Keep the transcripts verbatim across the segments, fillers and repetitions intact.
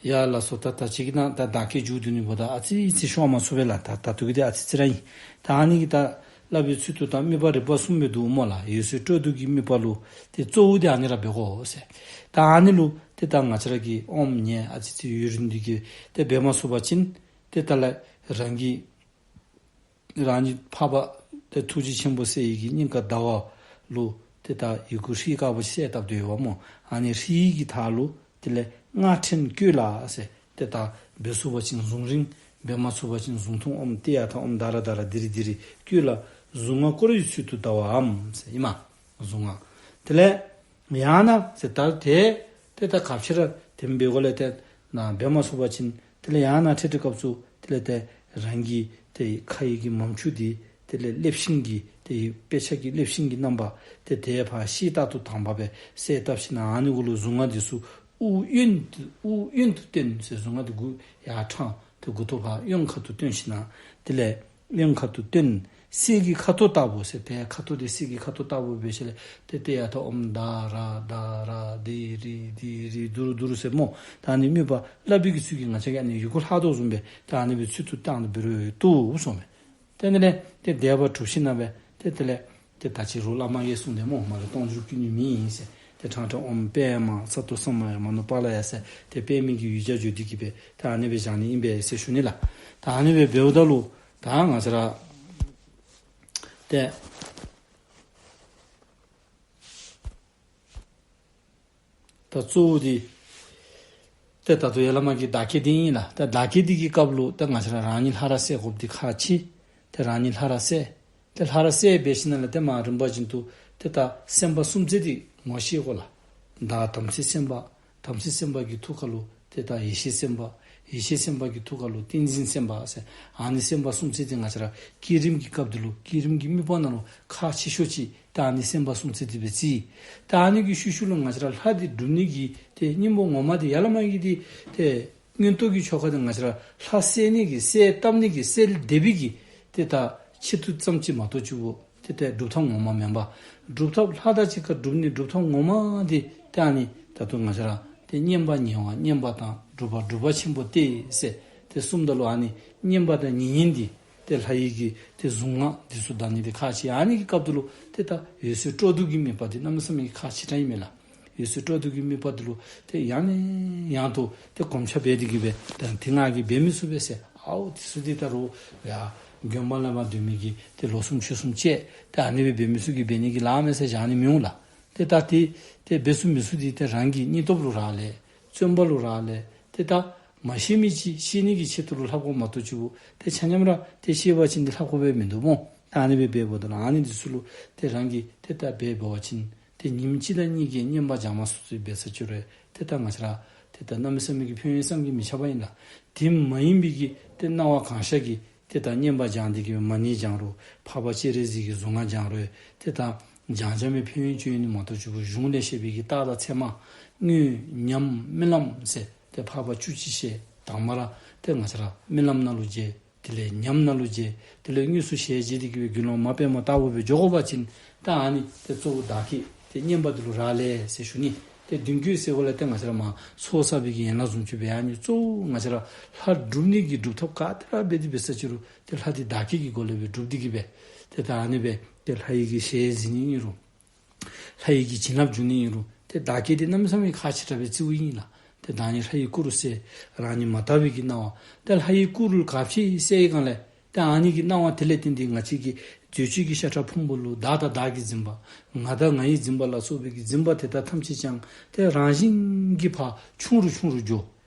ཡ་ལགས་སོ། ད་ད་ཅི་གི་ན་ད་བདག་བསྐྱེད་མཇུག་བསྡུ་ནི་འབདཝ་ད་ཨ་ཙི་ཙི་ཤོར་མ་སོང་པས་ལགས། ད་ད་ལྟོ་གི་དེ་ཨ་ཙི་ཙི་ར་ཨིན། ད་ཨ་ནི་གི་ད་སླབ་པའི་ཚུལ་དུ་ད་དམིགས་པ་རིམ་པ་གསུམ་སྦེ་འདུག་སྨོ་ལགས། འོད་གསལ་སྤྲོ་བསྡུ་གི་དམིགས་པ་ལུ་ཏེ་གཙོ་བོ་དེ་ཨ་ནི་ར་འབད་དགོ་ཟེར། ད་ཨ་ནི་ལུ་ཏེ་ད་ང་བཅས་ར་གིས་ཨོམ་ཉལ་ཨ་ཙི་ཙི་ཡུན་རིང་འདི་གིས་ཏེ་འབད་མ་ཚུགས་པ་ཅིན་ཏེ་ད་ལས་རང་གི་རང་ཉིད་འཕགས་པ་ཏེ་ཐུགས་རྗེ་ཆེན་པོ་གསལ་བའི་གི་སྙིང་ག་ཟླ་བ་ལུ་ཏེ་ད་ཡི་གུ་ཧྲཱིཿ་དཀར་པོ་ཅིག་གསལ་བཏབ་སྟེ་ཡོདཔ་སྨོ། ཨ་ནི་ཧྲཱིཿ་གི་མཐའ་ལུ་དེ་ལས་སྔགས་ཕྲེང་བཀོད་ལ་ཟེར། ཏེ་ད་འབད་ཚུགས་པ་ཅིན་གཟུངས་རིང་། འབད་མ་ཚུགས་པ་ཅིན་གཟུངས་ཐུང་ཨོམ་ཏདྱ་ཐཱ་ཨོམ་དྷ་ར་དྷ་ར་དྷི་རི་དྷི་རི་བཀོད་ལ་གཟུངས་སྔགས་བསྐོར་བའི་ཚུལ་དུ་བཟླ་བའམ་ཟེར་ཨིན་མས། གཟུངས་སྔགས། དེ་ལས་ཡང་ན་ཟེར་ད་ཏེ་ཏེ་ད་ག་ཅི་ར་དེམ་འབད་དགོ་ལས་ཏེ་ན་འབད་མ་ཚུགས་པ་ཅིན་དེ་ལས་ཡང་ན་ཏེ་དེ་སྐབས་སུ་དེ་ལས་ཏེ་རང་གི་ཏེ་ཁ་ཡི་གི་མམ་ཆུ་འདི་དེ་ལས་ལེབ་ཤིང་གི་ཏེ་དཔེ་ཆ་གི་ལེབ་ཤིང་གི་རྣམ་པ་ཏེ་དེ་ཕར་ཤེལ་ལྟར་དུ་དྭངས་པ་སྦེ་གསལ་བཏབ་ཞིནམ་ཨ་ནི་གུ་ལུ་གཟུངས་སྔགས་འདི་ཚུ་དབུགས་གཡོན་དུ་དབུགས་གཡོན་དུ་བཏོན་ཟེར། གཟུངས་སྔགས་འདི་མགུ་ཡར་འཕྲང་ཏེ་མགུ་ཏོ་ཕར་གཡོན་ཁ་ཐུག་བཏོན་ཞིནམ་དེ་ལས་གཡོན་ཁ་ཐུག་བཏོན། གསེར་གྱི་ཁ་དོག་ལྟ་བུ་ཟེར། ཏེ་ཁ་དོག་འདི་གསེར་གྱི་ཁ་དོག་ལྟ་བུ་འབད་ཞིནམ་ལས་ཏེ་ཏདྱ་ཐཱ་ཨོམ་དྷ་ར་དྷ་ར་དྷི་རི་དྷི་རི་དྷུ་རུ་དྷུ་རུ་ཟེར་སྨོ། ད་ཨ་ནི་དམིགས་པ་སླབ་པའི་གི་ཚུལ་གྱིས་ང་བཅས་ཀྱིས་ཨ་ནི་ཡི་གུ་ལྷག་དོ་བཟུམ་སྦེ་ད་ཨ་ནི་སྦེ་ཚུལ་དུ་བཏང་སྟེ་འབད་རུང་བཏུབ་གསུངམ་མས། ཏེ་ཨ་ནི་ལས་ཏེ་དེ་སྦེ་གྲུབ་ཞིནམ་སྦེ་ཏེ་དེ་ལས་ཏེ་ད་ཅི་རུང་བླ་མ་གིས་གསུངས་ཏེ་སྨོ། མ་རིག་སྟོང་འགྱུར་ཀུན་ནས་མེད་ཟེར། ཏེ་ཕྲང་ཕྲང་ཨོམ་པདྨ་སཏྭ་ས་མ་ཡ་མ་ནུ་པཱ་ལ་ཡ་ཟེར་ཏེ་པདྨའི་གི་ཡུལ་བྱ་བརྗོད་འདི་གིས་སྦེ་ད་ཨ་ནི་སྦེ་བཞག་ནི་ཨིན་པས་ཟེར་ཞུ་ནི་ལགས། ད་ཨ་ནི་སྦེ་འབདཝ་ད་ལུ་ད་ང་བཅས་ར་ཏེ་ད་གཙོ་བོ་འདི་ཏེ་ད་ལྟོ་ཡར་ལས་མར་གྱི་བདག་བསྐྱེད་འདི་ཨིན་ལགས། ད་བདག་བསྐྱེད་འདི་གི་སྐབས་ལུ་ད་ང་བཅས་ར་རང་ཉིད་ལྷ་ར་གསལ་དགོཔ་འདི་ཁག་ཆེ། ཏེ་རང་ཉིད་ལྷ་ར་གསལ། ཏེ་ལྷ་ར་གསལ་འབད་ཞིནམ་ལས་ཏེ་མར་རིམ་པ་བཞིན་དུ་ཏེ་ད་སེམས་དཔའ་སུམ་རྩེ་འདི་ངོ་ཤེས་དགོ་ལགས། བདག་དམ་ཚིག་སེམས་དཔའ། དམ་ཚིག་སེམས་དཔའ་གི་ཐུགས་ཀ་ལུ་ཏེ་ད་ཡེ་ཤེས་སེམས་དཔའ། ཡེ་ཤེས་སེམས་དཔའ་གི་ཐུགས་ཀ་ལུ་ཏིང་འཛིན་སེམས་དཔའ་ཟེར། ཨ་ནི་སེམས་དཔའ་སུམ་རྩེ་འདི་ང་བཅས་ར་བསྐྱེད་རིམ་གྱི་སྐབས་འདི་ལུ་བསྐྱེད་རིམ་གྱི་དམིགས་པ་ནང་ལུ་ཁག་ཆེ་ཤོས་ཅིག་ད་ཨ་ནི་སེམས་དཔའ་སུམ་རྩེ་འདི་སྦེ་བརྩི། ད་ཨ་ནི་གི་ཤུལ་ཤུལ་ལུ་ང་བཅས་ར་ལྷ་འདི་སྒྲུབ་ནི་གི་ཏེ་སྙིང་པོ་ངོ་མ་འདི་ཡར་ལས་མར་གྱི་འདི་ཏེ་མངོན་རྟོགས་ཀྱི་ཆོ་ག་འདི་ང་བཅས་ར་ལྷ་གསལ་ནི་གི་གསལ་བཏབ་ནི་གི་གསལ་འདེབས་པའི་གི་ཏེ་ད་ཆེད་དུ་ཙམ་ཅིག་མ་གཏོགས་ཅིག་པོ་ཏེ་ཏེ་སྒྲུབ་ཐབས་ངོ་མ་མེན་པས། སྒྲུབ་ཐབས་ལྷ་དང་གཅིག་ཁར་སྒྲུབ་ནི་སྒྲུབ་ཐབས་ངོ་མ་འདི་ཏེ་ཨ་ནི་ད་ལྟོ་ང་བཅས་ར་ཏེ་བསྙེན་པ་ཉེ་བར་བསྙེན་པ་དང་སྒྲུབ་པ་སྒྲུབ་པ་ཆེན་པོ་སྟེ་ཟེར་ཏེ་གསུངམ་ད་ལུ་ཨ་ནི་བསྙེན་པ་དང་ཉེ་བསྙེན་འདི་ཏེ་ལྷ་ཡི་གི་ཏེ་གཟུངས་སྔགས་འདི་ཚུ་བཟླ་ནི་འདི་ཁག་ཆེ། ཨ་ནི་གི་སྐབས་འདི་ལུ་ཏེ་ད་འོད་གསལ་སྤྲོ་བསྡུ་གི་དམིགས་པ་འདི་གནམ་མེད་ས་མེད་ཀྱི་ཁག་ཆེ་དྲགས་ཨིན་མས་ལགས། འོད་གསལ་སྤྲོ་བསྡུ་གི་དམིགས་པ་འདི་ལུ་ཏེ་ཡང་ནས་ཡང་དུ་ཏེ་གོམས་ཆ་འབད་དེ་གིས་སྦེ་ད་དེ་ང་གིས་འབད་མི་ཚུགས་པས་ཟེར། ཨའོ་དེ་ཚུ་འདི་ད་རུང་ཡ་དགོན་པ་ལས་མར་སྡོད་མི་གིས་ཏེ་ལོ་གསུམ་ཕྱོགས་གསུམ་བཅད་དེ་ཨ་ནི་སྦེ་འབད་མི་ཚུགས་ཀྱི་འབད་ནི་གི་ལཱ་མས་ཟེར་བཞག་ནི་མི་འོང་ལགས། ཏེ་ད་ཏེ་ཏེ་འབད་ཚུགས་མི་ཚུགས་འདི་ཏེ་རང་གི་སྙིང་སྟོབས་ལུ་རག་ལས། བརྩོན་པ་ལུ་རག་ལས། ཏེ་ད་མ་ཤེས་མི་ཅིག་ཤེས་ནི་གི་ཆེད་དུ་ལུ་ལྷབ་དགོཔ་མ་གཏོགས་ཅིག་པོ་ཏེ་ཆ་མཉམ་ར་ཏེ་ཤེས་པ་ཅིན་ཏེ་ལྷབ་དགོཔ་སྦེ་མིན་འདུག་སྨོ། ཨ་ནི་སྦེ་འབདཝ་ད་ལུ་ཨ་ནི་འདི་ཚུ་ལུ་ཏེ་རང་གིས་ཏེ་ད་འབད་འབད་བ་ཅིན་ཏེ་ཉིནམ་གཅིག་དང་གཉིས་ཀྱི་བསྙེན་པ་སྦྱང་མ་ཚུགས་ཚུགས་འབད་ས་ཅིག་རུང་ཏེ་ད་ང་བཅས་ར་ཏེ་ད་གནམ་མེད་ས་མེད་ཀྱི་ཕན་ཡོན་བསམ་གྱིས་མི་ཁྱབ་པ་ཨིན་ལགས། དེ་མ་ཡིན་པའི་གི་ཏེ་སྣང་བ་གང་ཤར་གྱིས་ཏེ་ད་བསྙེན་པ་སྦྱང་སྟེ་གིས་སྦེ་མ་ཎི་སྦྱང་རུང་འཕགས་པ་སྤྱན་རས་གཟིགས་ཀྱི་གཟུངས་སྔགས་སྦྱང་རུང་ཏེ་ད་སྦྱང་སྦྱང་མི་ཕན་ཡོན་ཅིག་ཡོད་ནི་མ་གཏོགས་ཅིག་པོ་གཞུང་ལས་བཤད་པའི་གི་རྟགས་དང་མཚན་མ་དངོས་ཉམས་རྨི་ལམ་ཟེར་ཏེ་འཕགས་པ་བཅུ་གཅིག་ཞལ་དང་པ་ར་ཏེ་ང་བཅས་ར་རྨི་ལམ་ནང་ལུ་མཇལ། དེ་ལས་ཉམས་ནང་ལུ་མཇལ། དེ་ལས་དངོས་སུ་ཞལ་མཇལ་ཏེ་གིས་སྦེ་དགེ་སློང་མ་པདྨ་ལྟ་བུ་སྦེ་འགྱོ་དགོ་པ་ཅིན་ད་ཨ་ནི་ཏེ་གཙོ་བོ་བདག་བསྐྱེད་ཏེ་བསྙེན་པ་འདི་ལུ་རག་ལས་ཟེར་ཞུ་ནི། ཏེ་མདུན་བསྐྱེད་ཟེརཝ་ལས་ཏེ་ང་བཅས་ར་མར་ཚོགས་བསགས་པའི་གི་ཡན་ལག་བཟུམ་ཅིག་སྦེ་ཨ་ནི་གཙོ་བོ་ང་བཅས་ར་ལྷ་སྒྲུབ་ནི་གི་སྒྲུབ་ཐབས་ག་ཏེ་ར་འབད་དེ་འབད་ས་ཅིག་རུང་ཏེ་ལྷ་འདི་བདག་བསྐྱེད་ཀྱི་སྒོ་ལས་སྦེ་སྒྲུབ་སྟེ་གིས་སྦེ་ཏེ་ད་ཨ་ནི་སྦེ་ཏེ་ལྷ་ཡི་གི་ཞལ་གཟིགས་ནི་ཨིན་རུང་ལྷ་ཡི་གི་བྱིན་རླབས་འཇུག་ནི་ཨིན་རུང་ཏེ་བདག་བསྐྱེད་འདི་གནམ་མེད་ས་མེད་ཁག་ཆེ་དྲགས་སྦེ་བརྩིཝ་ཨིན་ལགས། ཏེ་བདག་ཉིད་ལྷ་ཡི་སྐུ་རུ་གསལ། རང་ཉིད་མ་དག་པའི་གི་སྣང་བ། ཏེ་ལྷ་ཡི་སྐུ་རུ་ག་ཅི་གསལ་ཡི་གང་ལས་ཏེ་ཨ་ནི་གི་སྣང་བ་དེ་ལས་བརྟེན་ཏེ་ང་བཅས་ཀྱི་རྫས་ཆོས་ཀྱི་ཤ་ཁྲག་ཕུང་པོ་ལུ་བདག་དང་བདག་གིར་འཛིན་པ། ང་དང་ང་ཡིར་འཛིན་པ་ལ་སོགས་པའི་གི་འཛིན་པ་དེ་དག་ཐམས་ཅད་ཀྱང་ཏེ་རང་བཞིན་གྱིས་ཕར་ཆུང་རུ་ཆུང་རུ་འགྱོ།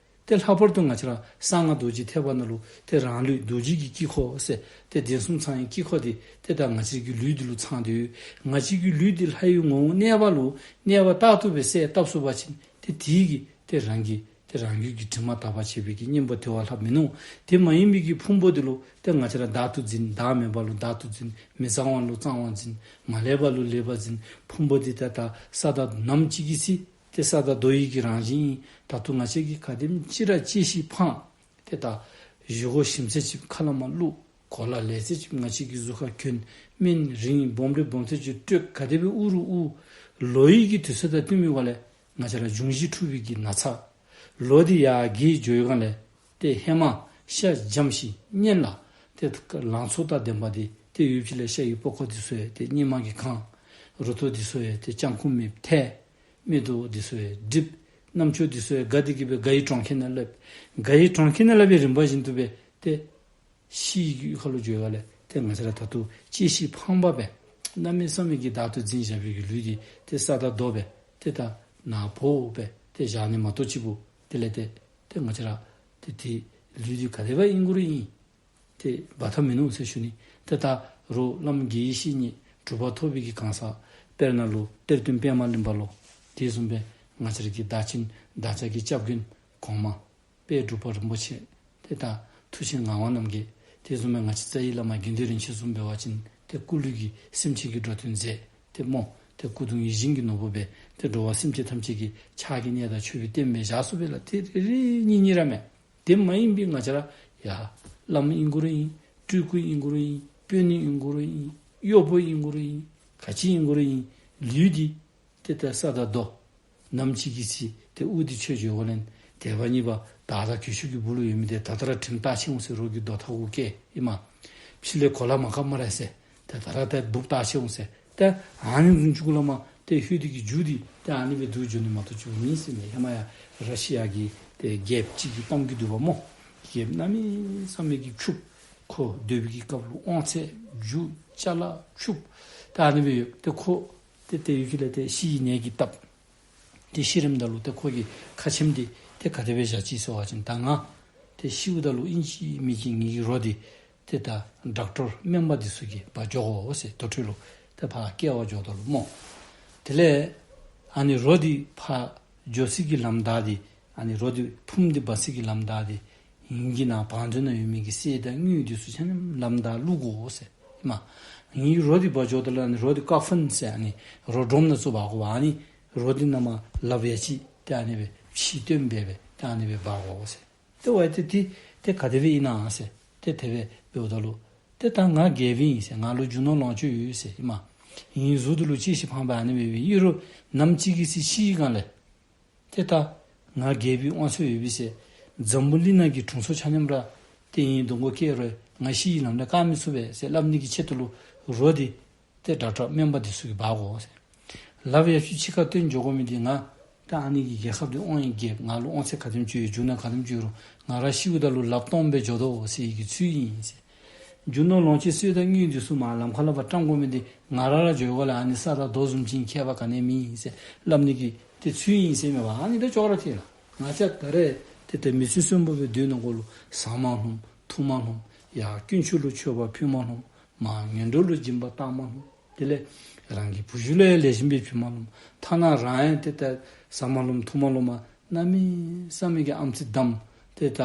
ཏེ་ལྷག་པར་དུ་ང་བཅས་ར་གསང་སྔགས་རྡོ་རྗེ་ཐེག་པ་ནང་ལུ་ཏེ་རང་ལུས་རྡོ་རྗེ་གི་དཀྱིལ་འཁོར་ཟེར་ཏེ་གདན་གསུམ་ཚང་བའི་དཀྱིལ་འཁོར་འདི་ཏེ་ད་ང་བཅས་ཀྱི་ལུས་འདི་ལུ་ཚང་སྟེ་ཡོད། ང་བཅས་ཀྱི་ལུས་འདི་ལྷ་ཡི་ངོ་བོ་གནས་པ་ལུ་གནས་པ་རྟག་ཏུ་སྦེ་གསལ་བཏབ་ཚུགས་པ་ཅིན་ཏེ་དེ་གིས་ཏེ་རང་གི་ཏེ་རང་རྒྱུད་ཀྱི་དྲི་མ་དག་པ་བྱས་པའི་གི་གཉེན་པོ་དེ་བ་ལྷག་མིན་ནུག། དེ་མ་ཡིན་པའི་གི་ཕུང་པོ་འདི་ལུ་ཏེ་ང་བཅས་ར་བདག་ཏུ་འཛིན། བདག་མེད་པ་ལུ་བདག་ཏུ་འཛིན། མི་གཙང་བ་ལུ་གཙང་བ་འཛིན། མ་ལེགས་པ་ལུ་ལེགས་པ་འཛིན། ཕུང་པོ་འདི་ད་ད་ས་དང་ནམ་གཅིག་གི་ཚེ་ཏེ་ས་དང་རྡོ་ཡི་གི་རང་བཞིན་ཨིན། ད་དུང་ང་བཅས་ཀྱིས་ག་དེམ་ཅིག་ར་གཅེས་ཤིང་ཕངས། ཏེ་ད་བཞེས་སྒོ་ཞིམ་ཚད་ཅིག་ཁ་ལས་མར་བླུག། གོ་ལ་ལེགས་ཚད་ཅིག་ང་བཅས་ཀྱི་གཟུགས་ཁར་གྱོན། སྨན་རིན་སྦོམ་རིན་སྦོམ་ཚད་ཅིག་སྤྲོད། ག་དེ་སྦེ་དབུལ་རུང་དབུལ། ལོ་ཡི་གི་དུས་ཚོད་དང་བསྟུན་པའི་སྒོ་ལས་ང་བཅས་ར་འབྱུང་བཞི་འཁྲུགས་པའི་གི་ན་ཚ། ལོ་འདི་ཡར་རྒས་འགྱོ་བའི་སྒང་ལས་ཏེ་ཧེ་མ་ཤ་འཇམ་ཞིང་མཉེན་ལ་ཏེ་ལང་ཚོ་དང་ལྡན་པ་འདི་ཏེ་ཡུལ་ཕྱི་ལས་ཤ་ཡི་པགས་ཀོ་འདི་ཚུ་ཡང་ཏེ་སྙེ་མ་གིས་གང་། རུ་ཏོ་འདི་ཚུ་ཡང་ཏེ་སྤྱང་ཀི་མེདཔ་ཐལ། མིག་ཏོ་འདི་ཚུ་ཡང་སྒྲིབ། རྣམ་ཅོ་འདི་ཚུ་ཡང་དགའ་སྟེ་གི་སྦེ་དགའ་བའི་གྲོང་ཁྱེར་ནང་སླེབས། དགའ་བའི་གྲོང་ཁྱེར་ནང་སླེབས་པའི་རིམ་པ་བཞིན་དུ་སྦེ་ཏེ་ཤི་ཡི་ཁ་ལུ་འགྱོ་བ་ལས་ཏེ་ང་བཅས་ར་ད་ལྟོ་གཅེས་ཤིང་ཕངས་པ་སྦེ་གནམ་མེད་ས་མེད་ཀྱི་བདག་ཏུ་འཛིན་བཞག་པའི་གི་ལུས་འདི་ཏེ་ས་དང་རྡོ་སྦེ་ཏེ་ད་ནག་པོ་སྦེ་ཏེ་བཞག་ནི་མ་གཏོགས་ཅིག་པོ་དེ་ལས་ཏེ་ཏེ་ང་བཅས་ར་ཏེ་དེ་ལུས་འདི་ག་དེ་སྦེ་ཨིན་དགོ་རུང་ཨིན། ཏེ་འབག་ཐབས་མིན་ནུག་ཟེར་ཞུ་ནི། ཏེ་ད་རུང་བླམ་དགེ་བའི་བཤེས་གཉེན་གྲུབ་པ་ཐོབ་པའི་གི་གང་ཟག་དཔེར་ན་ལུ་གཏེར་སྟོན་པདྨ་གླིང་པ་ལོ། དེ་བཟུམ་སྦེ་ང་བཅས་ར་གི་བདག་ཆེན་བདག་ཅག་གི་སྐྱབས་མགོན་གོང་མ་དཔལ་འབྲུག་པ་རིན་པོ་ཆེ། ཏེ་ད་མཐུ་ཆེན་ངག་དབང་རྣམ་རྒྱལ། དེ་བཟུམ་སྦེ་ང་བཅས་རྩ་བའི་བླ་མ་དགེ་འདུན་རིན་ཆེན་བཟུམ་འབད་བ་ཅིན་ཏེ་སྐུ་ལུས་ཀྱིས་སེམས་ཅན་གྱི་འགྲོ་དོན་མཛད། ཏེ་སྨོ། ཏེ་སྐུ་གདུང་ཡིད་བཞིན་གྱི་ནོར་བུ་སྦེ་ཏེ་འགྲོ་བ་སེམས་ཅན་ཐམས་ཅད་ཀྱི་ཕྱག་གི་གནས་དང་མཆོད་པའི་རྟེན་སྦེ་བཞག་སོ་སྦེ་ལགས། ཏེ་རེ་རེ་གཉིས་གཉིས་ར་མས། དེ་མ་ཡིན་པའི་ང་བཅས་ར་ཡ་བླམ་ཨིན་དགོ་རུང་ཨིན། སྤྲུལ་སྐུ་ཨིན་དགོ་རུང་ཨིན། དཔོན་ཨིན་དགོ་རུང་ཨིན། གཡོག་པོ་ཨིན་དགོ་རུང་ཨིན། ག་ཅི་ཨིན་དགོ་རུང་ཨིན། ལུས་འདི་ཏེ་ད་ས་དང་རྡོ། ནམ་ཅིག་གི་ཚེ་ཏེ་དབུགས་འདི་ཆད་འགྱོཝ་ལས་དད་པ་གཉིས་པ་དར་དང་གོས་ཆེན་གྱི་སྦུག་ལུ་ཡོད་མི་འདི་ད་ལྟོ་ར་དྲིམ་བཏགས་ཆི་འོང་ཟེར་རོགས་ཀྱིས་རྡོ་ཐག་གུ་བཀལ་ཨིན་མས། ཕྱི་ལས་གོ་ལ་མ་བཀབ་སྨ་རེ་ཟེར། ཏེ་ད་ར་ཏེ་འབུཔ་བཏགས་ཆི་འོང་ཟེར། ཏེ་ཨ་ནི་བཟུམ་ཅིག་གུ་ལས་མར་ཏེ་ལྷོད་དེ་གི་རྒྱུ་འདི་ཏེ་ཨ་ནི་སྦེ་འདུག་འགྱོ་ནི་མ་གཏོགས་ཅིག་མེད་ཟེར་མས། ཧེ་མ་ཡང་ར་ཤི་ཡ་གི་ཏེ་རྒྱལཔོ་ཅིག་གི་གཏམ་གྱི་འདུག་པ་སྨོ། རྒྱལཔོ་གནམ་མེད་ས་མེད་ཀྱི་ཕྱུགཔོ། ཁོ་སྡོད་པའི་གི་སྐབས་ལུ་དབང་ཚད་རྒྱུ་ཅ་ལ་ཕྱུགཔོ། ཏེ་ཨ་ནི་སྦེ་ཡོད། ཏེ་ཁོ་ཏེ་ཏེ་ཡུལ་ཕྱི་ལས་ཏེ་ཤི་ཡི་ནད་ཀྱིས་བཏབ། ཏེ་ཤི་རནམ་ད་ལུ་ཏེ་ཁོ་གི་ཁ་ཆེམས་འདི་ཏེ་ག་དེ་སྦེ་བཞག་ཅི་ཟེར་བ་ཅིན་ད་ང་ཏེ་ཤིཝ་ད་ལུ་ཨིན་ཅི་མིན་ཅི་ངེ་གི་རོ་འདི་ཏེ་ད་ཌོག་ཊར་སྨན་པ་འདི་ཚུ་གིས་འབག་འགྱོ་དགོ་ཟེར། དུར་ཁྲོད་ལུ་ཏེ་ཕར་བསྐྱལ་བར་འགྱོཝ་ད་ལུ་སྨོ། དེ་ལས་ཨ་ནི་རོ་འདི་ཕར་འགྱོ་སའི་གི་ལམ་བདའ་སྟེ་ཨ་ནི་རོ་འདི་ཕུངམ་འདི་འབག་སའི་གི་ལམ་བདའ་སྟེ་ངེ་གི་ནཱ་བང་མཛོད་ནང་ཡོད་མི་གི་གསེར་དང་དངུལ་འདི་ཚུ་ཆ་མཉམ་ལམ་བདའ་བླུག་དགོ་ཟེར་ཨིན་མས། ངེ་གི་རོ་འདི་འབག་འགྱོཝ་ད་ལུ་ཨ་ནི་རོ་འདི་ཀོ་ཕིན་ཟེར་ཨ་ནི་རོ་སྒྲོམ་ནང་བཙུགས་འབག་དགོ་པས། ཨ་ནི་རོ་འདི་ནང་མར་ལགཔ་ཡ་གཅིག་ཏེ་ཨ་ནི་སྦེ་ཕྱི་བཏོན་སྦེ་སྦེ་ཏེ་ཨ་ནི་སྦེ་འབག་དགོ་ཟེར། ཏེ་ཝའི་ཏེ་ཏེ་ཏེ་ག་དེ་སྦེ་ཨིན་ན་ཟེར་ཏེ་དེ་སྦེ་འབདཝ་ད་ལུ་ཏེ་ད་ང་རྒྱལཔོ་ཨིན་ཟེར། ང་ལུ་རྒྱུ་ནོར་ལོངས་སྤྱོད་ཡོད་ཟེར་ཨིན་མས། ཨིན་ཟུག་དུ་ལུ་གཅེས་ཤིང་ཕངས་པ་ཨ་ནི་སྦེ་ཡོད་རུང་ནམ་ཅིག་གི་ཚེ་ཤི་སྒང་ལས་ཏེ་ད་ང་རྒྱལ་པོའི་དབང་ཚད་ཡོད་པས་ཟེར། འཛམ་བུ་གླིང་ནང་གི་དྲུང་འཚོ་ཆ་མཉམ་ར་ཏེ་ཨིན་གདོང་ཁར་བཀལ་རུང་ང་ཤི་ཡི་ལམ་ལས་བཀག་མི་ཚུགས་པས་ཟེར་སླབ་ནི་གི་ཆེད་དུ་ལུ་རོ་འདི་ཏེ་ཌོག་ཊར་སྨན་པ་འདི་ཚུ་གིས་འབག་དགོ་ཟེར། ལགཔ་ཡ་གཅིག་ཕྱི་ཁར་བཏོན་འགྱོ་དགོ་མི་འདི་ང་ད་ཨ་ནི་གི་རྒྱལ་ཁབ་འདི་དབང་བའི་རྒྱལཔོ། ང་ལུ་དབང་ཚད་ག་དེམ་ཅིག་ཡོད་རྒྱུ་ནོར་ག་དེམ་ཅིག་ཡོད་རུང་ང་ར་ཤིཝ་ད་ལུ་ལགཔ་སྟོངམ་སྦེ་འགྱོ་དོ་ཟེར་བའི་གི་ཚུལ་ཨིན་ཟེར། རྒྱུ་ནོར་ལོངས་སྤྱོད་གསེར་དང་དངུལ་འདི་ཚུ་མར་ལམ་ཁ་ལས་ཕར་བཀྲམ་དགོ་མི་འདི་ང་ར་ར་འགྱོ་དགོ་ལགས། ཨ་ནི་ས་དང་རྡོ་བཟུམ་ཅིག་ཁྱད་པར་ག་ནི་མེད་ཟེར་སླབ་ནི་གི་ཏེ་ཚུལ་ཨིན་ཟེར་མས་པ། ཨ་ནི་ད་ཅོག་ར་འཐད་ལགས། ང་བཅས་ད་རེས་ཏེ་ཏེ་མི་ཚེ་གསོན་པོ་སྦེ་སྡོད་ནི་གུ་ལུ་ཟ་མ་ལྷོངམ་འཐུང་མ་ལྷོངམ་ཡར་དཀོན་མཆོག་ལུ་མཆོད་པ་ཕུལ་མ་ལྷོངམ་མར་ངན་འགྲོ་ལུ་སྦྱིན་པ་གཏང་མ་ལྷོངམ་དེ་ལས་རང་གི་བུ་གཞི་ལུ་ཡང་ལེགས་ཤོམ་སྦེ་ཕུལ་མ་ལྷོངམ་ཐ་ན་རང་ཡང་ཏེ་ད་ཟ་མ་ལྷོངམ་འཐུང་མ་ལྷོངམ་གནམ་མེད་ས་མེད་ཀྱི་ཨམ་ཙི་བསྡམས་ཏེ་ད་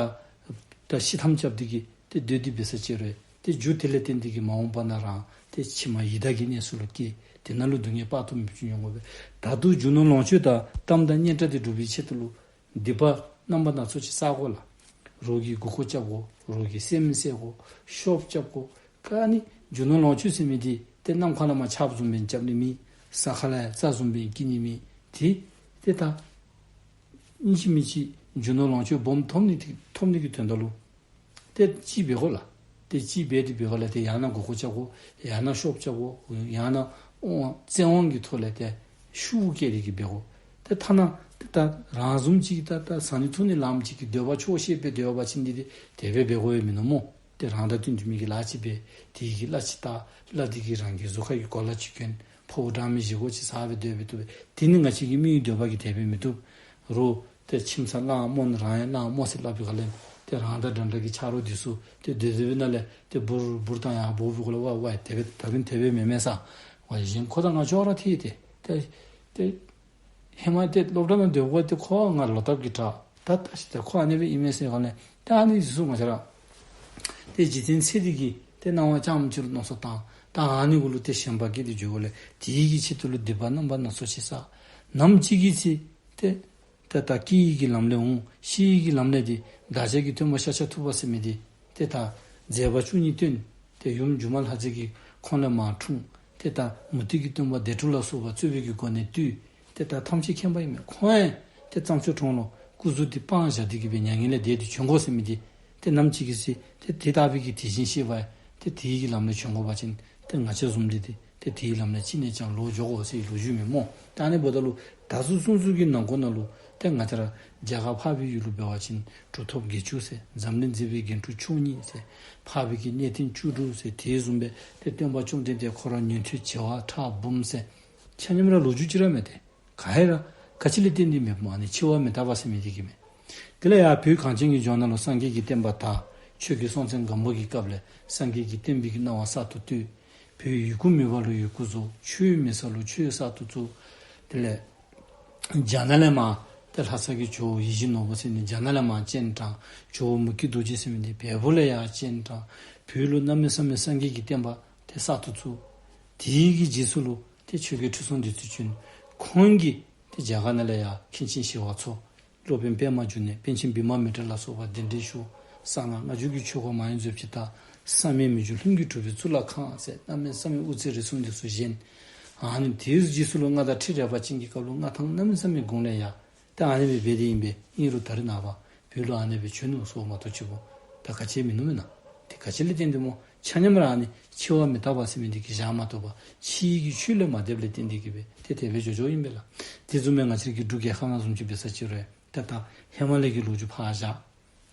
ད་ཤི་འཐམ་རྐྱབ་སྟེ་གི་ཏེ་སྡོད་དེ་འབད་ས་ཅིག་རུང་ཏེ་རྒྱུ་དེ་ལས་བརྟེན་ཏེ་གི་མ་འོངས་པ་ན་རང་ཏེ་ཕྱི་མ་ཡི་དྭགས་ཀྱི་གནས་སུ་ལུ་སྐྱེ། དེ་ནང་ལུ་སྡུག་བསྔལ་དཔག་ཏུ་མེད་པ་ཅིག་མྱོང་དགོ་པས། ད་དུང་རྒྱུ་ནོར་ལོངས་སྤྱོད་དང་གཏམ་དང་སྙན་གྲགས་དེ་སྒྲུབ་པའི་ཆེད་དུ་ལུ་སྡིག་པ་རྣམ་པ་སྣ་ཚོགས་ཅིག་བསག་དགོ་ལགས། རོགས་ཀྱི་མགུ་སྐོར་རྐྱབ་དགོ། རོགས་ཀྱི་སེམས་བསད་དགོ། ཤོབ་རྐྱབ་དགོ། ག་ནི་རྒྱུ་ནོར་ལོངས་སྤྱོད་ཟེར་མི་འདི་ཏེ་གནམ་ཁ་ལས་མར་ཆརཔ་བཟུམ་སྦེ་རྐྱབ་ནི་མེད། ས་ཁ་ལས་རྩྭ་བཟུམ་སྦེ་སྐྱེ་ནི་མེད། ཏེ་ཏེ་ད་ཨིན་ཅི་མིན་ཅི་རྒྱུ་ནོར་ལོངས་སྤྱོད་སྦོམ་ཐོབ་ནི་དེ་ཐོབ་ནི་གི་དོན་དག་ལུ་ཏེ་ཅིག་འབད་དགོ་ལགས། ཏེ་ཅིག་འབད་དེ་འབད་དགོ་ལགས། ཏེ་ཡང་ན་མགུ་སྐོར་རྐྱབ་དགོ། ཡང་ན་ཤོབ་རྐྱབ་དགོ། ཡང་ན་དབང་བཙན་དབང་གི་ཐོག་ལས་ཏེ་ཤུགས་བསྐྱེད་དེ་གི་འབད་དགོ། ཏེ་ཐ་ན་ཏེ་ད་རང་བཟུམ་ཅིག་ད་ད་ཟ་ནི་འཐུང་ནི་ལངམ་ཅིག་གི་འདོད་པ་ཆོག་ཤེས་སྦེ་འདོད་པ་ཅིན་འདི་ཏེ་དེ་སྦེ་འབད་དགོ་ཡོད་མིན་ནུག་སྨོ། ཏེ་རང་དང་བསྟུན་བསྟུན་མི་གི་ལཱ་ཅིག་འབད། དེ་གི་གླ་ཅིག་བཏགས། གླ་དེ་གིས་རང་གི་གཟུགས་ཁར་གྱི་གོ་ལ་ཅིག་གྱོན། ཕོཝ་འགྲང་མི་བཞེས་སྒོ་ཅིག་བཟའ་སྦེ་སྡོད་སྦེ་བཏུབ་པས། དེ་ནི་ང་བཅས་ཀྱི་མིའི་འདོད་པ་གིས་དེ་སྦེ་མི་བཏུབ། རོགས་ཏེ་ཁྱིམ་ཚང་གླང་རྨོ་ནི་རང་ཡང་གླང་རྨོ་ཟེར་སླབ་པའི་སྒང་ལས་ཏེ་རང་དང་འདྲ་འདྲ་གི་ཆ་རོགས་འདི་ཚུ་ཏེ་སྡོད་སྡོད་པའི་ནང་ལས་ཏེ་འབུར་འབུར་བཏང་ཡར་འབོ་བའི་སྒང་ལས་ཝའེ་ཝའེ་དེ་སྦེ་ད་གིན་དེ་སྦེ་མེན་མས་ས། ཝའེ་གཞན་ཁོ་དང་ང་ཅོག་ར་འཐད་དེ། ཏེ་ཏེ་ཧེ་མ་ཏེ་སློབ་གྲྭ་ནང་སྡོད་པ་ཏེ་ཁོ་ང་ལོག་ལྟབ་ཀྱིས་དྲག། ད་ད་ཅི་ཏེ་ཁོ་ཨ་ནི་སྦེ་ཨིན་མས་ཟེར་སྒང་ལས་ཏེ་ཨ་ནི་འདི་ཚུ་ང་བཅས་ར་ཏེ་འཇིག་རྟེན་ཚེ་འདི་གི་ཏེ་སྣང་བ་ཙམ་ཅིག་ལུ་མནོ་བསམ་བཏང་། ད་ཨ་ནི་གུ་ལུ་ཏེ་ཞེན་པ་སྐྱེས་ཏེ་འགྱོཝ་ལས་དེ་གི་ཆེད་དུ་ལུ་སྡིག་པ་རྣམ་པ་སྣ་ཚོགས་ཅིག་བསགས། ནམ་ཅིག་གི་ཚེ་ཏེ་ཏེ་ད་སྐྱེ་བའི་གི་ལམ་ལས་འོང་། ཤི་བའི་གི་ལམ་ལས་ཏེ་བདག་ཅག་གི་སྟོན་པ་ཤཱཀྱ་ཐུབ་པ་ཟེར་མི་འདི་ཏེ་ད་མཛད་པ་བཅུ་གཉིས་སྟོན། ཏེ་ཡུམ་སྒྱུ་མ་ལྷ་མཛེས་ཀྱི་ཁོང་ལས་མར་འཁྲུངས། ཏེ་ད་མུ་སྟེགས་ཀྱི་སྟོན་པ་སྡེ་དྲུག་ལ་སོགས་པ་རྩོད་པའི་གི་སྒོ་ནས་བཏུལ། ཏེ་ད་ཐམས་ཅད་མཁྱེན་པ་ཨིན་མས། ཁོང་ཡང་ཏེ་རྩྭ་མཆོག་གྲོང་ལུ་ སྐུ་གཟུགས་འདི་སྤང་བཞག་སྟེ་གི་སྦེ་མྱ་ངན་ལས་འདས་ཏེ་བྱོན་དགོ་ཟེར་མི་འདི་ཏེ་ནམ་ཅིག་གི་ཚེ་ཏེ་དེ་ལྟ་བུའི་གི་དེ་བཞིན་གཤེགས་པ་ཏེ་དེའི་གི་ལམ་ལས་བྱོན་དགོ་པ་ཅིན་ཏེ་ང་བཅས་བཟུམ་འདི་ཏེ་ཏེ་དེའི་ལམ་ལས་ཅི་ནས་ཀྱང་ལོག་འགྱོ་དགོ་ཟེར་ལོ་རྒྱུས་མས་སྨོ། ད་ཨ་ནི་འབདཝ་ད་ལུ་ད་གཟུངས་གསུང་ཚུལ་གྱི་ནང་འཁོད་ནང་ལུ་ཏེ་ང་བཅས་ར་རྒྱ་གར་འཕགས་པའི་ཡུལ་ལུ་འབད་བ་ཅིན་གྲུབ་ཐོབ་བརྒྱད་ཅུ་ཟེར། འཛམ་གླིང་མཛེས་པའི་རྒྱན་དྲུག་མཆོག་གཉིས་ཟེར། འཕགས་པའི་གི་གནས་བརྟན་བཅུ་དྲུག་ཟེར། དེ་བཟུམ་སྦེ་ཏེ་སྟོན་པ་བཅོམ་ལྡན་འདས་ཁོ་ར་ཉན་ཐོས་བྱེ་བ་ཕྲག་འབུམ་ཟེར། ཆ་མཉམ་ར་ལོ་རྒྱུས་ཅིག་ར་མས་ཏེ། ག་ཧེ་ར་ག་ཅི་ལས་བརྟེན་ཏེ་མེདཔ་སྨོ། ཨ་ནི་འཆི་བ་མི་རྟག་པ་ཟེར་མི་འདི་གིས་མས། དེ་ལས་ཡར་བོད་གངས་ཅན་གྱི་ལྗོངས་ནང་ལུ་སངས་རྒྱས་ཀྱི་བསྟན་པ་དར། ཆོས་རྒྱལ་སྲོང་བཙན་སྒམ་པོ་གི་སྐབས་ལས་སངས་རྒྱས་ཀྱི་བསྟན་པའི་གི་སྣང་བ་གསར་དུ་བཏོད། བོད་ཡི་གུ་མེད་པ་ལུ་ཡི་གུ་བཟོ། ཆོས་མེད་ས་ལུ་ཆོས་གསར་དུ་བཙུགས། དེ་ལས་རྒྱ་ནག་ལས་མར་ཏེ་ལྷ་ས་གི་ཇོ་བོ་ཡིད་བཞིན་ནོར་བུ་ཟེར་ནི་རྒྱ་ནག་ལས་མར་སྤྱན་དྲངས། ཇོ་བོ་མུ་ཁྱུད་རྡོ་རྗེ་ཟེར་མི་འདི་བལ་པོ་ལས་ཡར་སྤྱན་དྲངས། བོད་ལུ་གནམ་མེད་ས་མེད་སངས་རྒྱས་ཀྱི་བསྟན་པ་ཏེ་གསར་དུ་བཙུགས། དེའི་གི་རྗེས་སུ་ལུ་ཏེ་ཆོས་རྒྱལ་ཁྲི་སྲོང་ལྡེ་བཙན་བྱོན། ཁོང་གིས་ཏེ་རྒྱ་གར་ནང་ལས་ཡར་མཁན་ཆེན་ཞི་བ་འཚོ། སློབ་དཔོན་པདྨ་འབྱུང་གནས། པཎ་ཆེན་བི་མ་མི་ཏྲ་ལ་སོགས་པ་གདན་འདྲེན་ཞུ། གསང་སྔགས་སྔ་འགྱུར་གྱི་ཆོས་སྐོར་མང་རབས་ཅིག་དར། བསམ་ཡས་མི་འགྱུར་ལྷུན་གྱིས་གྲུབ་པའི་གཙུག་ལག་ཁང་ཟེར་གནམ་མེད་ས་མེད་དབུ་རྩེ་རིས་གསུམ་འདི་ཚུ་བཞེངས། ཨ་ནི་དེའི་རྗེས་སུ་ལུ་མངའ་བདག་ཁྲི་རལ་པ་ཅན་གྱི་སྐབས་ལུ་མངའ་ཐང་གནམ་མེད་ས་མེད་དགུང་ལས་ཡར། ད་ཨ་ནི་སྦེ་འབད་དེ་ཨིན་པས། ཨིན་རུང་ད་རེས་ནངས་པ་བོད་ལུ་ཨ་ནི་སྦེ་བྱོན་ནུག་ཟེར་མ་གཏོགས་ཅིག་པོ་ད་ག་ཅི་མིན་ནུག་མེན་ན། དེ་ག་ཅི་ལས་བརྟེན་ཏེ་སྨོ། ཆ་མཉམ་ར་ཨ་ནི་འཆི་བ་མི་རྟག་པ་ཟེར་མི་འདི་གིས་བཞག་མ་བཏུབ་པར་ཕྱིའི་གི་ཆོས་ལས་མ་འདསཔ་ལས་བརྟེན་ཏེ་གི་སྦེ་ཏེ་དེ་སྦེ་འགྱོ་འགྱོཝ་ཨིན་པས་ལགས། དེ་བཟུམ་སྦེ་ང་བཅས་ཀྱི་འབྲུག་རྒྱལ་ཁབ་ནང་བཟུམ་ཅིག་འབད་ས་ཅིག་རུང་ཏེ་ད་ཧེ་མ་ལས་ཀྱི་ལོ་རྒྱུས་ཕར་བཞག།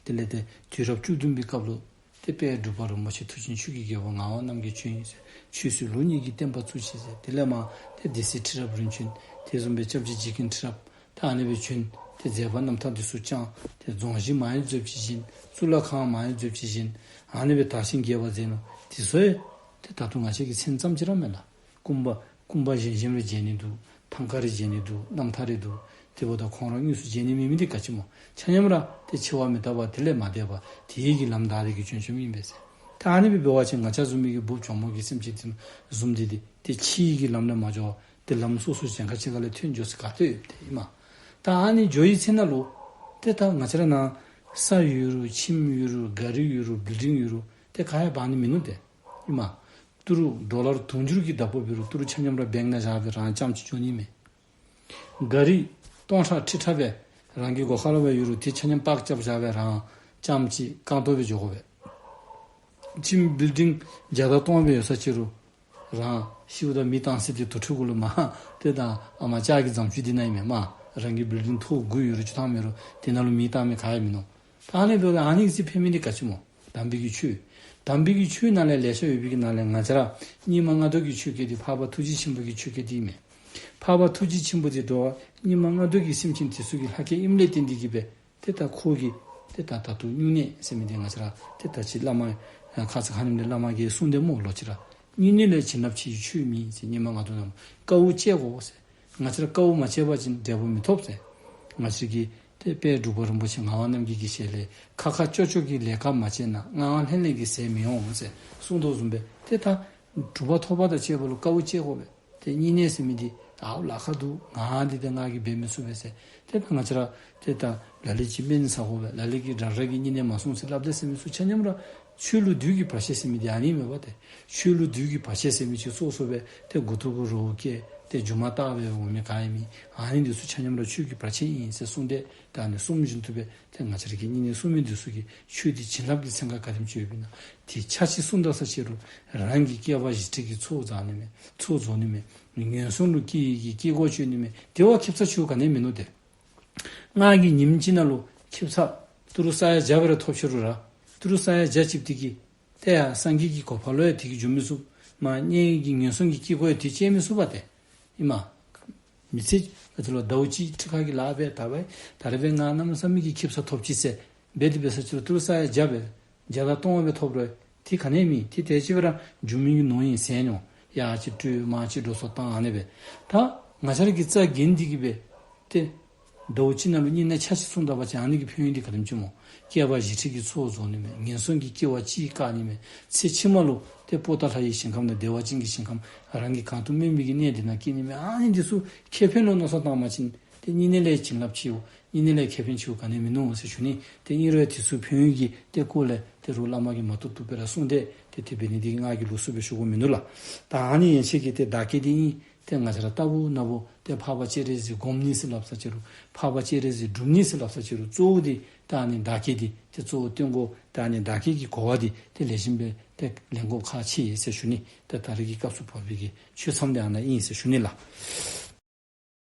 དེ་ལས་ཏེ་དུས་རབས་བཅུ་བདུན་པའི་སྐབས་ལུ་ཏེ་དཔལ་འབྲུག་པ་རིན་པོ་ཆེ་མཐུ་ཆེན་ཆོས་ཀྱི་རྒྱལ་པོ་ངག་དབང་རྣམ་རྒྱལ་བྱོན་ཡི་ཟེར། ཆོས་སྲིད་ལུགས་གཉིས་ཀྱི་བསྟན་པ་བཙུགས་ཅི་ཟེར། དེ་ལས་མར་ཏེ་སྡེ་སྲིད་ཁྲི་རབས་རིམ་བྱོན། དེ་བཟུམ་སྦེ་སྐྱབས་རྗེ་རྗེ་མཁན་ཁྲི་རབས་ད་ཨ་ནི་སྦེ་བྱོན། ཏེ་མཛད་པ་རྣམ་ཐར་འདི་ཚུ་བསྐྱངས། ཏེ་རྫོང་གཞི་མང་རབས་ཅིག་བཞེངས། གཙུག་ལག་ཁང་མང་རབས་ཅིག་བཞེངས། ཨ་ནི་སྦེ་དར་ཞིང་རྒྱས་པར་མཛད་ནུག། དེ་ཚུ་ཡང་ཏེ་ད་ལྟོ་ང་བཅས་ཀྱི་མཚན་ཙམ་ཅིག་ར་མེན་ལགས། སྐུ་འབག་སྐུ་འབག་བཞེངས་བཞེངསམ་རེ་མཇལ་ནི་འདུག། ཐང་ཀ་རེ་མཇལ་ནི་འདུག། རྣམ་ཐར་རེ་འདུག། དེ་འབདཝ་ད་ཁོང་ར་དངོས་སུ་མཇལ་ནི་མེད་མི་འདི་ག་ཅི་སྨོ། ཆ་མཉམ་ར་ཏེ་འཆི་བ་མི་རྟག་པ་དེ་ལས་མ་འདས་པར་དེའི་གི་ལམ་བདའ་སྟེ་གི་བྱོན་བྱོནམ་ཨིན་པས་ཟེར། ད་ཨ་ནི་སྦེ་འབད་བ་ཅིན་ང་བཅས་བཟུམ་མའི་གི་འབུཔ་གྱོགམོ་གི་སེམས་ཅན་དེ་བཟུམ་འདི་ཏེ་ཏེ་ཕྱིའི་གི་ལམ་ལས་མ་འགྱོ་བར་ཏེ་ལམ་སོ་སོ་གཞན་ཁ་ཅིག་ཁ་ལས་ཐོན་འགྱོ་ས་ག་ཏེ་ཡོད་དེ་ཨིན་མས། ད་ཨ་ནི་འགྱོ་བའི་ཚེ་ན་ལུ་ཏེ་ད་ང་བཅས་ར་ནང་ས་ཡོད་རུང་ཁྱིམ་ཡོད་རུང་གཱ་རི་ཡོད་རུང་བིལ་ཌིང་ཡོད་རུང་ཏེ་ག་ཡང་འབག་ནི་མིན་ནུག་ཏེ་ཨིན་མས། ཏི་རུ་ཌོ་ལར་དུང་ཕྱུར་གྱི་བདག་པོ་འབད་རུང་ཏི་རུ་ཆ་མཉམ་ར་བེངཀ་ནང་བཞག་སྦེ་རང་རྐྱངམ་གཅིག་འགྱོ་ནི་མས། གཱ་རི་སྟོང་ཕྲག་ཁྲི་ཕྲག་སྦེ་རང་གི་སྒོ་ཁར་ལུ་སྦེ་ཡོད་རུང་དེ་ཆ་མཉམ་པཱརཀ་རྐྱབ་བཞག་སྦེ་རང་རྐྱངམ་གཅིག་རྐང་སྟོང་སྦེ་འགྱོ་དགོ་པས། ཁྱིམ་བིལ་ཌིང་བརྒྱ་དང་སྟོང་སྦེ་ཡོད་ས་ཅིག་རུང་རང་ཤིཝ་ད་མེ་བཏང་ས་འདི་དུར་ཁྲོད་གུ་ལུ་མས། ཏེ་ད་ཨ་མ་ལྕགས་ཀྱི་རྫམ་ཅུ་འདི་ནང་ཨིན་མས་མས། རང་གི་བིལ་ཌིང་ཐོག་དགུ་ཡོད་རུང་བཅུ་ཐམ་ཡོད་རུང་དེ་ནང་ལུ་མེ་བཏང་མི་ག་ཡང་མིན་ནུག། ད་ཨ་ནི་འབདཝ་ད་ཨ་ནི་གི་ཚེ་ཕན་མི་འདི་ག་ཅི་སྨོ། དམ་པའི་གི་ཆོས། དམ་པའི་གི་ཆོས་ནང་ལས་ལེ་ཤ་ཡོད་པའི་གི་ནང་ལས་ང་བཅས་ར་སྙིགས་མ་ལྔ་བདོ་གི་ཆོས་སྐལ་འདི་འཕགས་པ་ཐུགས་རྗེ་ཆེན་པོ་གི་ཆོས་སྐལ་འདི་ཨིན་མས། འཕགས་པ་ཐུགས་རྗེ་ཆེན་པོ་འདི་འགྲོ་བ་སྙིགས་མ་ལྔ་བདོ་གི་སེམས་ཅན་དེ་ཚུ་གི་ལྷ་སྐལ་ཨིནམ་ལས་བརྟེན་ཏེ་གི་སྦེ་ཏེ་ད་ཁོ་གིས་ཏེ་ད་ད་ལྟོ་སྨྱུང་གནས་ཟེར་མི་འདི་ང་བཅས་ར་ཏེ་ད་ཅི་བླ་མ་ཁ་ཙ་ཁ་ཉིནམ་ལས་བླ་མ་གིས་གསུངས་དེས་སྨོ་ལོག་ཅི་ར། སྨྱུང་གནས་ལས་བྱིན་རླབས་ཆེ་བའི་ཆོས་མེད་ཟེར། སྙིགས་མ་ལྔ་བདོ་རྣམས་དཀའ་བ་སྤྱད་དགོ་ཟེར། ང་བཅས་ར་དཀའ་བ་མ་སྤྱད་པ་ཅིན་འབྲས་བུ་མི་ཐོབ་ཟེར། ང་བཅས་ཀྱི་ཏེ་དཔལ་འབྲུག་པ་རིན་པོ་ཆེ་ངག་དབང་རྣམ་རྒྱལ་གྱི་ཞལ་ལས་ཁ་ཁ་ཅོག་ཅོག་གི་ལས་ཀ་མ་བྱས་ན་མངའ་དབང་ལྷན་ལྷན་གྱི་ཟས་མི་འོང་ཟེར་གསུངས་དོ་བཟུམ་སྦེ་ཏེ་ད་གྲུབ་པ་ཐོབ་པ་དང་བཅས་པ་ལུ་དཀའ་བ་སྤྱད་དགོ་པས། ཏེ་སྨྱུང་གནས་ཟེར་མི་འདི་ཨའུ་ལཱ་ཁག་འདུག། ང་འདི་ཏེ་ང་གིས་འབད་མི་ཚུགས་པས་ཟེར། ཏེ་ད་ང་བཅས་ར་ཏེ་ད་ལ་ལུ་ཅིག་སྨན་ཟ་དགོ་པས། ལ་ལུ་གིས་རང་རང་གི་སྨྱུང་གནས་མ་སྲུང་ཟེར་སླབ་དེས་ཟེར་མི་ཚུ་ཆ་མཉམ་ར་ཆོས་ལུགས་འདུལ་གྱི་བར་ཆད་ཟེར་མི་འདི་ཨ་ནི་མས་པ་ཏེ། ཆོས་ལུགས་འདུལ་གྱི་བར་ཆད་ཟེར་མི་ཅིག་སོ་སོ་སྦེ་ཏེ་མགུ་ཏོ་གུ་རོ་བཀལ་ཏེ་རྒྱུ་མ་བརྟག་པའི་འོང་མི་ག་ཡང་མེད། ཨ་ནི་འདི་ཚུ་ཆ་མཉམ་ར་ཆོས་ཀྱི་བར་ཆད་ཨིན་ཟེར་གསུངས་ཏེ་ད་ཨ་ནི་གསུངམ་བཞིན་དུ་སྦེ་ཏེ་ང་བཅས་ར་གི་སྨྱུང་གནས་སྲུང་མི་འདི་ཚུ་གིས་ཆོས་འདི་བྱིན་རླབས་ཀྱི་ཚན་ཁ་ག་དེམ་ཅིག་ཡོདཔ་ཨིན་ན། དེ་ཆ་གཅིག་སྲུང་ད་ས་ཅིག་རུང་རང་གི་སྐྱེ་བ་བཞི་ཁྲི་གི་ཚོགས་རྫོགས་ནི་མས། ཚོགས་རྫོགས་ནི་མས། ངན་སོང་ལུ་སྐྱེ་ཡི་གི་སྐྱེ་སྒོ་གཅོད་ནི་མས། དེ་བ་ཁེབ་ས་ཆེཝ་ག་ནི་ཡང་མིན་ནུག་ཏེ། ང་གིས་ཉིནམ་གཅིག་ནང་ལུ་ཁེབ་ས་ཏི་རུ་ས་ཡ་བརྒྱ་སྦེ་ར་ཐོབ་ཅི་རུང་ར་ཏི་རུ་ས་ཡ་བརྒྱ་ཅིག་འདི་གིས་ཏེ་ཡར་སངས་རྒྱས་ཀྱི་གོ་འཕང་ལུ་ཡང་དེ་གིས་འགྱོ་མི་ཚུགས། མར་གནས་ཀྱི་ངན་སོང་གི་སྐྱེ་སྒོ་ཡང་དེ་གིས་བཅད་མི་ཚུགས་པ་ཏེ་ཨིན་མས། མི་ཚེ་ག་ཅི་ལོ་ཟླཝ་གཅིག་ཁྲི་ཁ་གི་ལཱ་སྦེ་ད་སྦེ་ད་རེས་སྦེ་ང་གནམ་མེད་ས་མེད་ཀྱི་ཁེབ་ས་ཐོབ་ཅི་ཟེར་འབད་དེ་འབད་ས་ཅིག་རུང་ཏི་རུ་ས་ཡ་བརྒྱ་སྦེ་བརྒྱ་དང་སྟོང་སྦེ་ཐོབ་རུང་དེ་ག་ནི་ཡང་མེད། དེ་དེ་ཅིག་སྦེ་ར་རྒྱུ་མིན་གྱི་ནོར་ཨིན་ཟེར་ནི། ཡར་ཅིག་སྤྲོད་མར་ཅིག་འགྲོ་སོང་བཏང་ཨ་ནི་སྦེ། ད་ང་བཅས་ར་གིས་རྩ་འགེངས་ཏེ་གི་སྦེ་ཏེ་ཟླཝ་གཅིག་ནང་ལུ་སྨྱུང་གནས་ཆ་གཅིག་སྲུང་ད་པ་ཅིན་ཨ་ནི་གི་ཕན་ཡོན་འདི་ག་དེམ་ཅིག་སྨོ། སྐྱེ་བ་བཞི་ཁྲི་གི་ཚོགས་རྫོགས་ནི་མས། ངན་སོང་གི་སྐྱེ་བ་གཅིག་བཀག་ནི་མས། ཚེ་ཕྱི་མ་ལུ་ཏེ་པོ་ཏ་ལྷ་ཡི་ཞིང་ཁམས་དང་བདེ་བ་ཅན་གྱི་ཞིང་ཁམས་རང་གིས་གང་དུ་སྨོན་པའི་གི་གནས་དེ་ནང་སྐྱེ་ནི་མས། ཨ་ནི་འདི་ཚུ་ཁེ་ཕན་ལུ་མནོ་བསམ་བཏང་པ་ཅིན་ཏེ་སྨྱུང་གནས་ལས་བྱིན་རླབས་ཆེ་བ་སྨྱུང་གནས་ལས་ཁེ་ཕན་ཆེ་བ་ག་ནི་ཡང་མིན་ནུག་ཟེར་ཞུ་ནི། ཏེ་ཨིན་རུང་དེ་ཚུ་ཕན་ཡོན་གྱི་ཏེ་སྐོར་ལས་ཏེ་རུང་བླ་མ་གིས་མ་བཏུབ་བཏུབ་སྦེ་ར་གསུངས་ཏེ་ཏེ་དེ་འབད་ནི་འདི་ང་གིས་ལོགས་སུ་སྦེ་ཞུ་དགོཔ་མིན་ནུག་ལགས། ད་ཨ་ནི་ཡན་ཆད་ཀྱི་ཏེ་བརྡ་སྐད་འདི་ཨིན། ཏེ་ང་བཅས་ར་ལྟ་བུ་ན་བུ་ཏེ་འཕགས་པ་སྤྱན་རས་གཟིགས་སྒོམ་ནི་ཟེར་སླབ་ས་ཅིག་རུང་འཕགས་པ་སྤྱན་རས་གཟིགས་སྒྲུབ་ནི་ཟེར་སླབ་ས་ཅིག་རུང་གཙོ་བོ་འདི་ད་ཨ་ནི་བདག་བསྐྱེད་འདི་ཏེ་གཙོ་བོ་སྟོན་དགོ། ད་ཨ་ནི་བདག་བསྐྱེད་ཀྱི་གོ་བ་འདི་ཏེ་ལེགས་ཤོམ་སྦེ་ཏེ་ལེན་དགོཔ་ཁག་ཆེ་ཟེར་ཞུ་ནི། ཏེ་ད་རེས་ཀྱི་སྐབས་སུ་བབ་པའི་གི་ཆོས་མཚམས་འདི་ཨ་ནཱ་ཨིན་ཟེར་ཞུ་ནི་ལགས།